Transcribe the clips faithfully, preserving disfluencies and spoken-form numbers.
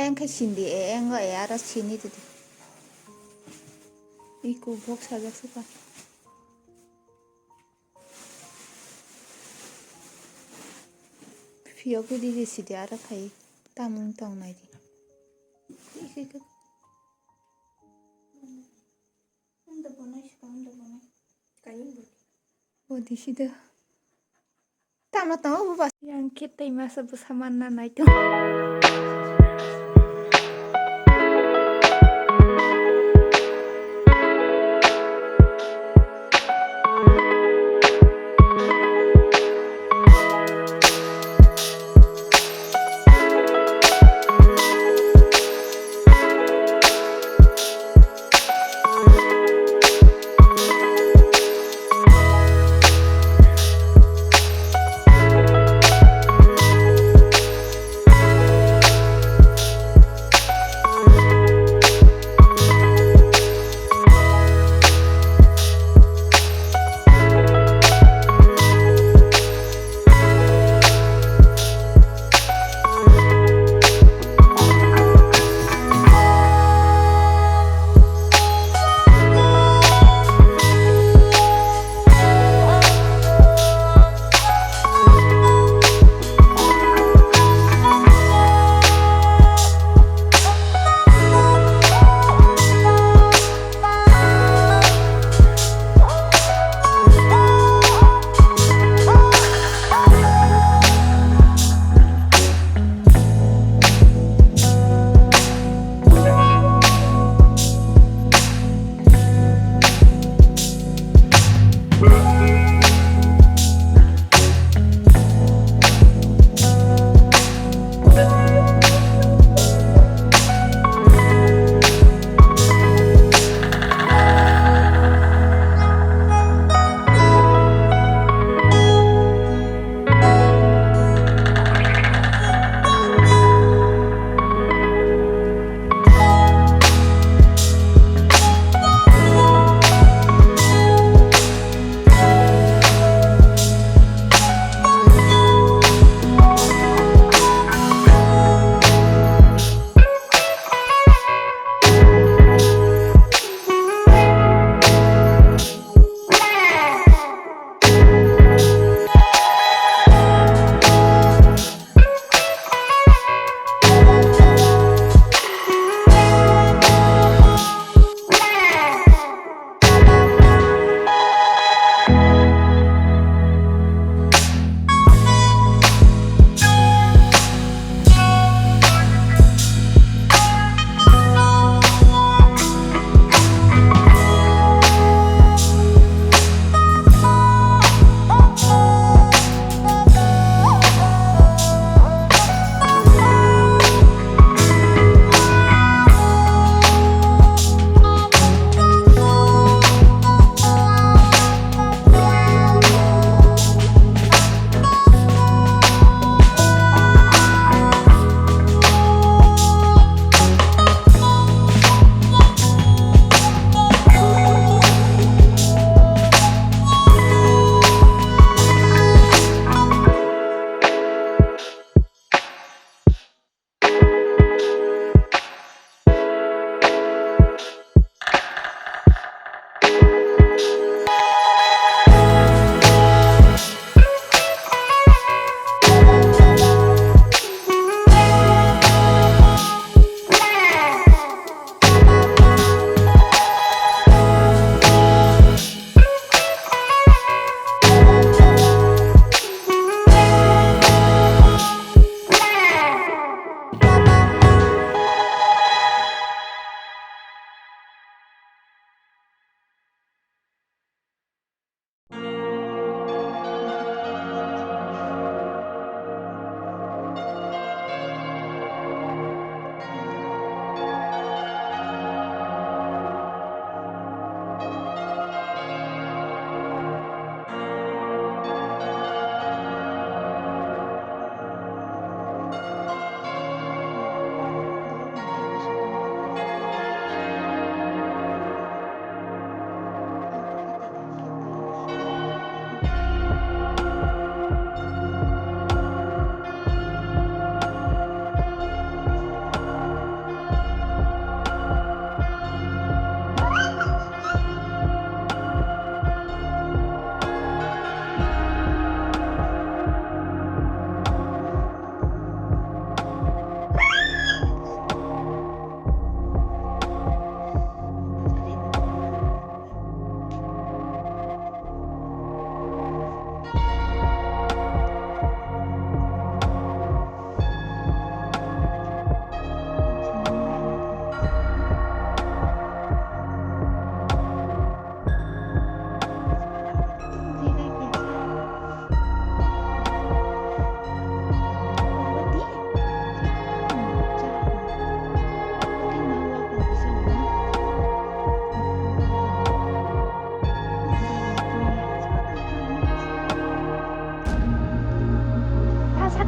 Ang khe sindi e, engo e, aro sini tidi. Iko box sajak suka. Phiyok di di sidi aro khai tamung tong nai di. Iko, iko. Ang da bonai suka, ang da bonai. Kain bo. Bo di sida. Tamo tongo bo bas. Yang khe tei masa bwsa manna nai tongo.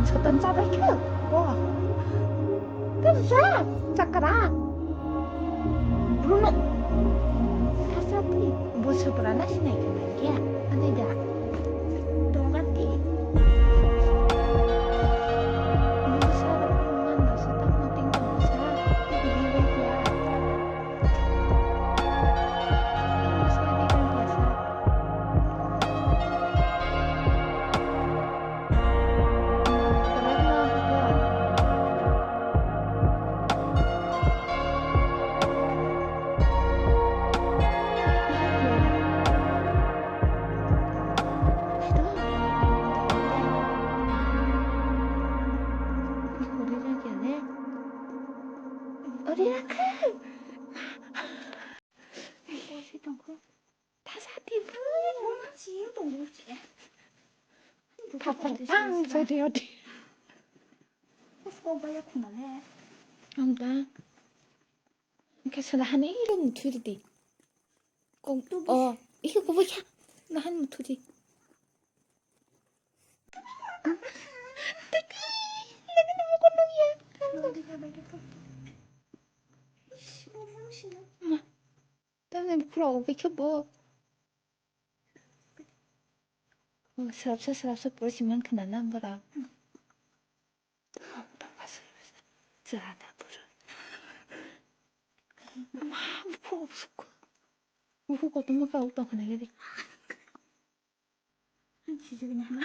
Soton chabai khe bo. Tei ja chakra. Bruno. Thasa twi. Bo sobrana sinai khe nai khe. Ani da. Tongga twi. Bo sa ro man da sa ta ma ting tong sa. Twi bai khe. Thasa di bro. Thasa di odi. Amda. Engkhe sala hani iro muthui ridi. Kok o, ihe kubui kha. Nahan muthui di. Tamni bukhuk rok bai khe bo. Swrapsa swrapsa pore si man khna na borok. Cha da borok. Ma bukhuk bukhuk. Bukhuk kotorma kha o tong khna gede. Sijak ni hana.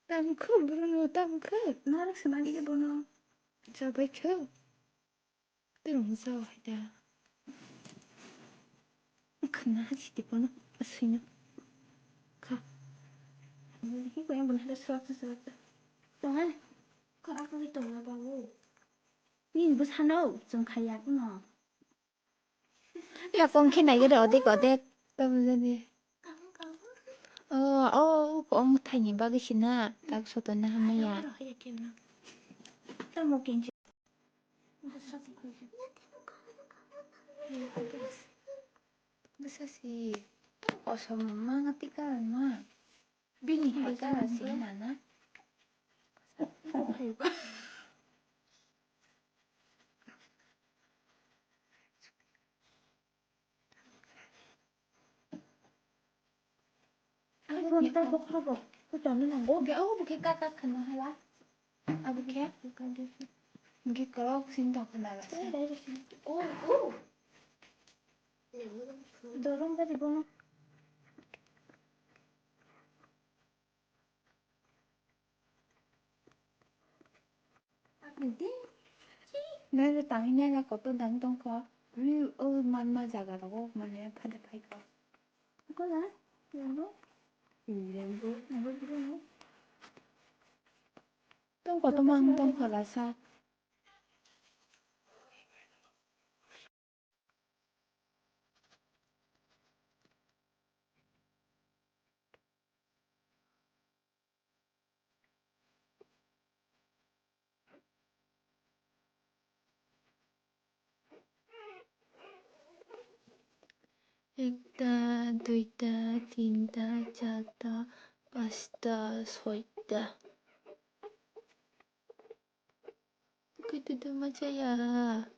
Tamo khe borok no tamo khe. Narwk se mani khe bono. Chabai khe. Tei rung jao hai da. Khna ha sidi bono aswino. Kha. Hi ko yang bono hada swrap swrap. Tong ha. Kha ako hi tong na babu. Ni bo sano chwng khaya kuno. Ya kong khe nai gede odek odek. Tamo jani. Oh, oh, kong thaini bagwi sina. Tak sotonna hamya. Tamo kinchi. Bwsa si. Kosom ma tika ma. Bini hai ka si nana. Abo khe kaka khwna hala. Abo khe. Abo khe kwrwk sini tong khwna hala. Oh, oh. Dorong gari bono. Nai tangwi nai kotor dang tongkho. Ri o manma jaga rogo mane phade phaikho. Kola? Lembu? Lembu. Lembu. Tong kotor mang tongkho lasa. Ekta, duita, tinta, charta, pasta, soita. Kaitu duma chaya.